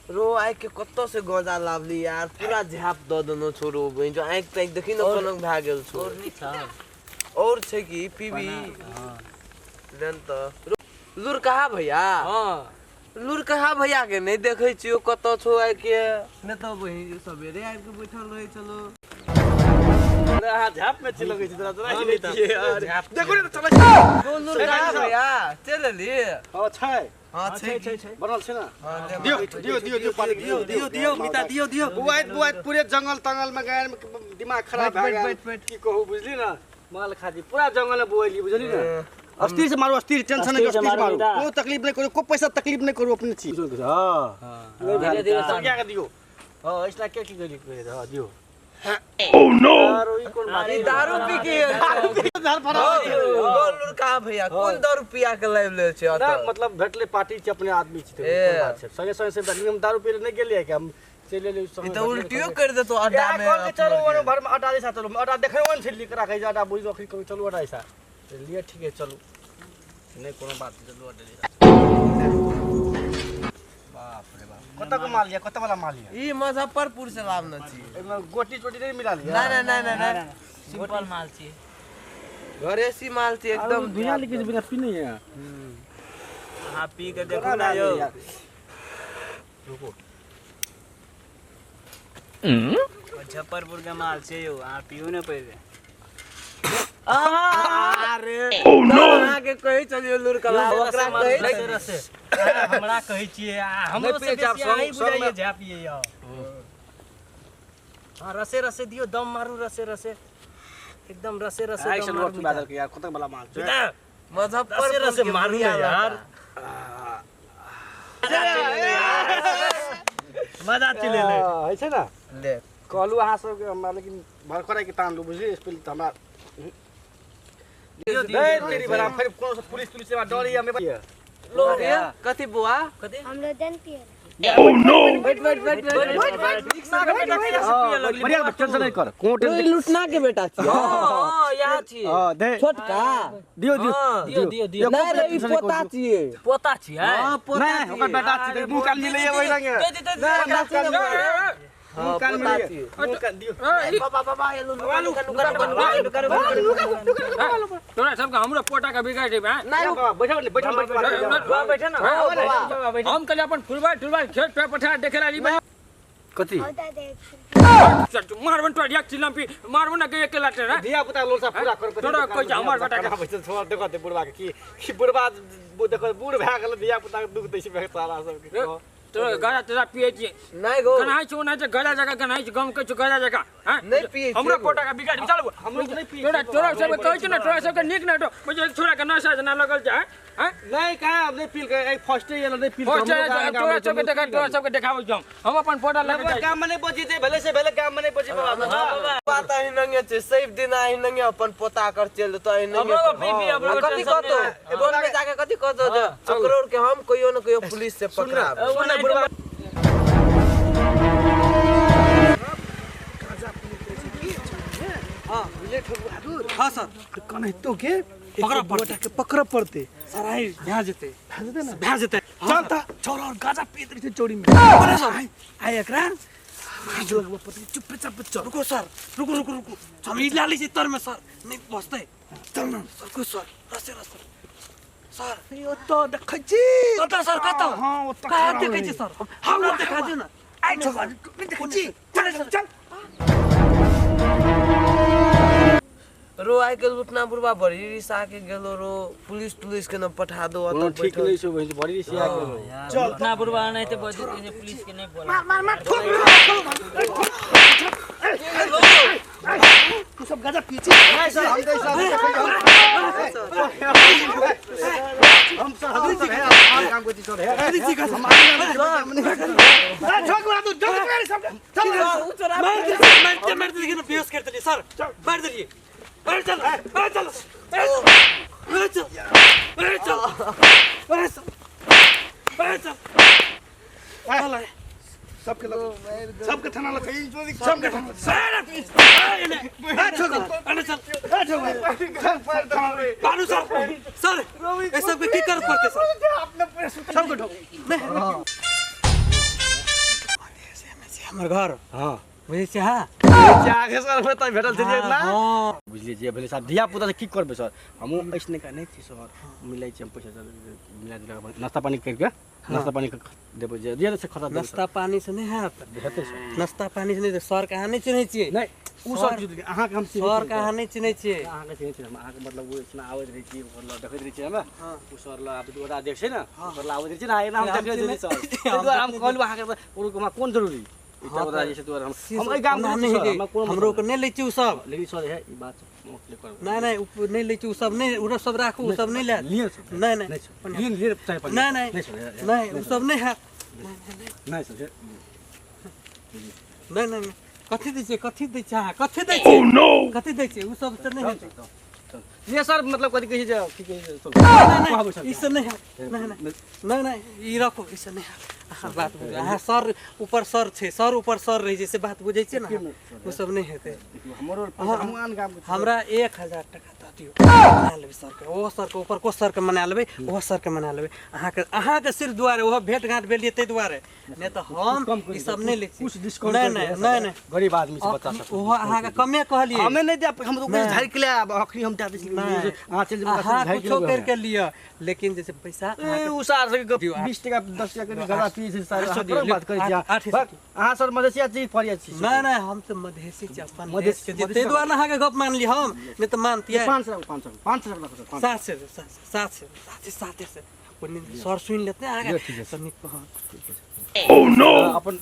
रो आइ के कतऽ से गजा लावली यार, पूरा झाप दऽ देनो छोरो बहिन जो आँखि ताँखि देखी न कोना भए गेल छौ। और नहि छौ? और छै कि पीबी? लेन तऽ लुर कहा भैया? हाँ। लुर कहा भैया के नहीं देखै छियो, कतऽ छौ आइ के? नहि तऽ बहिन सवेरे आबि के बैठल रहै छलो। अहाँ झाप में छी लगै छै तोरा, तोरा ही नहि छियै यार। देखो ने तऽ चलै रो लुर कहा भैया चलि एली? हां छै। हां छै, छै छै, बनल छै ना। हां, दियो दियो दियो दियो, पानी दियो दियो दियो मिता, दियो दियो। बुआइत बुआइत पूरे जंगल तंगल में गए, दिमाग खराब भए गेल, की कहू बुझली ना। माल खाती पूरा जंगल में बुआइली बुझली ना। अस्थिर से मारू, अस्थिर, टेंशन नहीं, अस्थिर से मारू, कोई तकलीफ नहीं करू, कोई पैसा तकलीफ नहीं करू अपने चीज। हां धीरे धीरे क्या के दियो। हां इसला के की गली के हां दियो। Oh no! ई दारू पी के गोल कहाँ भैया कोन दारू पिया के लाइव ले छै? ना मतलब भेटले पार्टी छै, अपने आदमी छै, कोन बात छै। संगे संगे से हम दारू पी नहीं गेलियै कि हम चलि एलियै। ई तऽ उल्टियो कर देतो अड्डा में। कहल चलो ओने भर में अड्डा जैसा, चलो अड्डा देखै ओन छै लिख राखै छै अड्डा, बुझ अखनी कहू चलू अड्डा जैसा लिए, ठीक है चलू, नहीं कोनो बात, चलू अड्डा जैसा। बाप रे बाप, कत के माल लिया, कत वाला माल लिया? ई मुजफ्फरपुर से लाबने छी। एमे गोटी चोटी नहीं मिला लिया? ना ना ना ना, सिंपल माल छी, घरेसी माल छी एकदम। दुनिया लेके बिना पी नहीं है। हां पी के देखो ना यो। रुको, मुजफ्फरपुर के माल छै यो, अहाँ पियू ने पहिले। अरे Oh no! अहाँ के कहै चलियो लुरकला, ओकरा कहै रसे हमरा कहै छियै, हमरो से बेसी अहीं बुझाइए झापिए यौ। हां रसे रसे दियो, दम मारू रसे रसे, एकदम रसे रसे दम मारू। बादल के यार कत वाला माल छै? मुजफ्फरपुर रसे मारू ना यार, मजा चले ले है छै ना। ले कहलू अहाँ सब हमरा, लेकिन भरखरा के तान लू बुझली, स्पेल त हमरा तेरी बड़ा फिर कोनो से पुलिस तुलिस से डरी हमें। लो कथी बुआ कथी हमरो जन पिए। Oh no! बैठ बैठ बैठ बैठ बैठ, बढ़िया, टेंशन नहीं कर, को टेंशन। लुटना के बेटा छी। हां यहाँ छी। हां दे छोटका दियो दियो दियो दियो दियो। नहीं रे ई पोता छी, पोता छी। हां पोता नहीं ओकर बेटा छी, मुंह कान मिलैए ओहि रंगे। ना मुंह कान मिलैए, मुंह कान दियो। बाबा बाबा ये लुका लुका लुका लुका लुका लुका। तोरा सबके हमरो पोटा के बिगाड़ देबे? नहीं बाबा बैठो ने, बैठो बैठो बैठो ना। हम कल अपन फुलबा टुलबा खेत पे पठा देखे ला ली। कथी मारबन तो एक चिलम पी मारबन के एक लाटे रे धिया पुता लोलसा पूरा कर। तोरा कहै छै हमर बेटा के बैठल छोड़, देखो ते बुढ़बा के की बुढ़बा देखो बूढ़ भए गेल, धिया पुता के दुख दै छै सारा सबके। तोरा गला तेरा पिए छी नहीं गो? गनाइ छौ ना, गला जगह गनाइ छौ, गम कहै छौ गला जगह। हां नहीं पिए हमरो पोटा के बिगाड़ चल। हमरो नहीं पिए। तोरा तोरा सब कहै छौ ना, तोरा सब के नीक ना तो मुझे छोरा के नशा जना लगल छै। हां नहीं कहां नहीं पील के फर्स्ट ईयर नहीं पील। तोरा सब के देखा, तोरा सब के देखाबै छौ हम अपन पोटा लगे। काम में नहीं बची छै, भले से भले काम में नहीं बची बाबा। बात अहि नंगे छै, सब दिन अहि नंगे अपन पोता कर चल देतो अहि नंगे। कथि कहतो टोल में जाके, कथि कहतो जे करोड़ के हम कहियो न कहियो पुलिस से पकड़ाब। सुन बुढ़वा गांजा पीते छै की? हां बुझले ठोक बहादुर? हां सर। कनहितो के पकड़ पड़ते के पकड़ पड़ते, सर आई भए जेतै, भए जेतै ना, भए जेतै। चल त छोरा और गांजा पीत रहै छै चोरी में। अरे सर I एकरा हाथ लगबऽ पड़तै, चुपे चाप चल। रुको सर, रुको रुको रुको, हम ई ला लै छी तर में सर, नहीं बसतै। चल ना सर, को सर रसे रसे सर ओतऽ देखै छी। कतऽ सर कतऽ? हां ओतऽ कहाँ देखै छी सर? हमरा देखा दियौ ना। आई ठोक नहीं देखै छी, चल चल। रो आइ के लुटना बुढ़बा बड़ी रिसा के गेलो रो, पुलिस तुलिस के न पठा दो। कोनो ठीक नहीं छौ बहिन, बड़ी रिसिया गेलो। चल लुटना बुढ़बा नहीं ते बजे जे पुलिस के नहीं बोला। मार मार मार ठोक, तू सब गांजा पी छी? नहीं सर, हम तो सब हम सर हम सर है और काम को चीज है। हम ठोक बहादुर, जल्दी पकड़ सब। चल मार दे मार मार दे, लेकिन बेहोश कर देलिए सर, मार देलिए। अरे चल अरे चल अरे चल अरे चल अरे चल अरे चल चल सबके लग, सबके थाना लग, सबके थाना। सर अरे चल बालू सर, सर ये सब के की कर पड़ते सर? सबके ठोक। हमर घर हां बुझै छियै हां आगे सर में त भेटल छलियै ना बुझलियै जे भेलै साहब धिया पुता से की करबै सर हमहूँ ऐसने का नहि छी सर मिलै छी हम पैसा मिला जुला के नाश्ता पानी करके नाश्ता पानी देबै जे जे से खर्चा नाश्ता पानी से नहि हैत हेतै सर नाश्ता पानी से नहि सर के अहाँ नहि चिन्है छियै नहि उ सर अहाँ के हम सर के अहाँ नहि चिन्है छियै अहाँ के चिन्है छियै हम अहाँ के मतलब ओ इसना आबैत रहै छी ओकर लग देखैत रहै छी हमरा उ सर लग आब ओकरा देख छै ने ओकर लग आबैत रहै छी ने एना हम देखैत रहै छी सर ताहि दुआरे हम कहलहुँ अहाँ के ओकरा कोन जरूरी हमरो के नहि लै छी उ सब लेकिन सर है ई बात नहीं नहीं नहीं लै छी उ सब नहीं उ सब राखू उ सब नहीं ले नहीं नहीं नहीं नहीं नहीं उ सब नहीं है नहीं सर नहीं नहीं कथी दै छियै कथी दै छियै अहाँ कथी दै छियै कथी दै छियै उ सब तऽ नहि हेतै ये सर मतलब कथी कहै छै की कहै छै नहीं ई सब नहीं है नहीं नहीं नहीं नहीं ई राखू ई सब नहीं है अहाँ बात बुझू अहाँ सर ऊपर सर छै सर ऊपर सर रहै छै से बात बुझै छियै ने ओ सब नहि हेतै हमरा 1000 टका दऽ दियौ मना लेबै सरके ओहो सरके ऊपर को सरके मना लेबै ओहो सरके मना लेबै अहाँके अहाँके सिर्फ दुआरे ओहो भेट घाट भेल ताहि दुआरे नहि तऽ हम ई सब नहि लै छी कुछ डिस्काउंट नहीं नहीं नहीं नहीं गरीब आदमी छै बच्चा सब ओहो अहाँके कमे कहलियै हमे नहि देब हम तऽ झाड़ि के ले आब अखनी हम दए दै छी अहाँ चलि जेबै अहाँ कुछो करके लिअ लेकिन जे छै पैसा ए उ सार से 20 टका 10 टका के गला पी छै सार बात करै छी अहाँ सर मधेसिया छी फरिया छी नहीं नहीं हम तऽ मधेसी छी अपन देश के ताहि दुआरे अहाँके गप मानली हम नहि तऽ मानतियै 500 500 500 700 700 700 700 सर सुनि लेते अहाँके तऽ नीक Oh no! अपन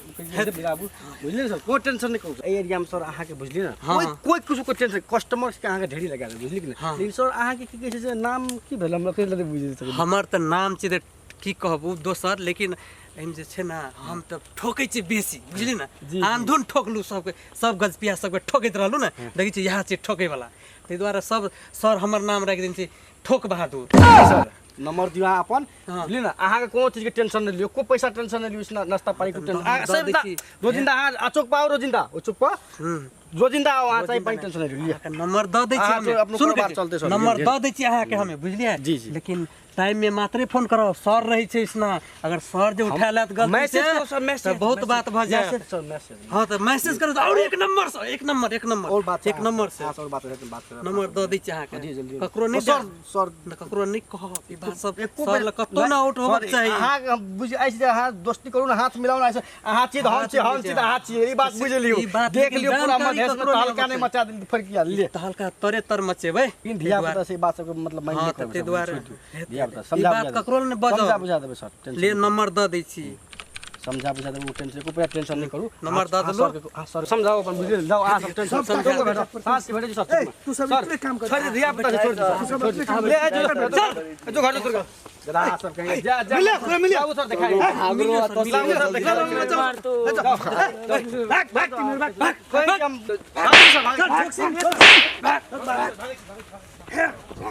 बुझलियै सर कोइ टेंशन नहि करू एहि एरियामे सर अहाँके बुझलियै ने कोइ कोइ किछुके टेंशन कस्टमर के अहाँके ढेरी लगा देब बुझलियै कि नहि लेकिन सर अहाँके की कहै छै जे नाम की भेल हमरा कहि नहि बुझि सकै हमर तऽ नाम छै तऽ की कहब ओ दोसर लेकिन एहिमे जे छै ने हम तऽ ठोकै छी बेसी बुझलियै ने आन्धुन ठोकलहुँ सबके सब गजपिया सबके ठोकैत रहलहुँ ने देखै छी इएह छै ठोकैवला ताहि दुआरे सब सर हमर नाम राखि देने छै ठोक बहादुर सर नंबर दियो अहाँ अपन बुझलियै ने अहाँके कोनो चीजके टेंशन नहि लियौ कोइ पैसा टेंशन नहि लियौ नाश्ता पानीके टेंशन रोजिंदा अहाँ चौक पर आओ रोजिंदा ओ चौक पर रोजिंदा आओ अहाँ चाय पानी टेंशन नहि लियौ नंबर दऽ दै छी सुनू बात चलतै सर नंबर दऽ दै छी अहाँके हमे बुझलियै जी जी लेकिन टाइम में मात्रे फोन करब सर रहै छै इसना अगर सर जे उठा लेत गलती मैसेज से करू सर मैसेज तऽ बहुत बात भऽ जायत मैसेज सर मैसेज हाँ तऽ मैसेज करू और एक नंबर से एक नंबर एक नंबर और बात एक नंबर से हाँ सर बात रहत बात करब नंबर दऽ दै छी अहाँके जी जल्दी ककरो नहि सर सर ककरो नहि कहब ई बात सब सर लग कतौ ना आउट होबक चाही अहाँ बुझ ऐसे जे अहाँ दोस्ती करू ना हाथ मिलाउ ना ऐसे अहाँ छी तऽ हम छी हम छी तऽ अहाँ छी ई बात बुझि लियौ देख लियौ पूरा मधेश में तहलका नहि मचा देल फरकिया ले तहलका तरे तर मचेबै लेकिन धिया पुता से ई बात सबके मतलब मानि हाँ लियौ तऽ ताहि दुआरे धिया पुता ई समझा बात ककरो नहि बजब समझा बुझा देबै सर टेंशन ले नंबर दऽ दै छी समझा बुझा देबै टेंशन को टेंशन नहीं करू नंबर दऽ देलहुँ हां सर समझाओ अपन बुझि जाओ अहाँ सब टेंशन समझा साँझ के भेटै छी सर तू सब इतने काम कर छोड़ दे धिया पुता छोड़ दे ले जो चल जो घर जो जरा अहाँ सब कहीं जा जा मिले पूरा मिले जाओ सर देखाई सर देखा भाग भाग तिमीहरू भाग भाग कोई हम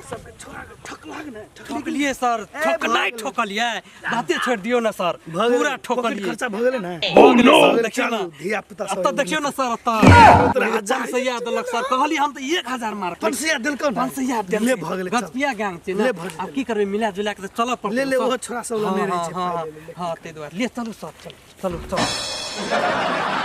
सबके छोरा के ठक लाग ने ठोकलिए सर ठोकनाइ ठोकलिए बाते छोड़ि दियौ ने सर पूरा ठोकलिए खर्चा भऽ गेलै ने Oh no! देखियौ ने धिया पुता एतऽ देखियौ ने सर एतऽ 500 देलक सर कहलिए हम तऽ 1000 मारब 500 देलकौ ने 500 देलक ले भऽ गेलै चल। गजपिया गैंग छै ने ले भऽ गेलै। आब की करबै मिला जुला के तऽ चलऽ पड़तै ले ले सर। ओहो छोरा सब लग नहि रहै छै हाँ पाइ ले ले। हाँ ताहि दुआरे ले चलू सर चलू चलू चलू।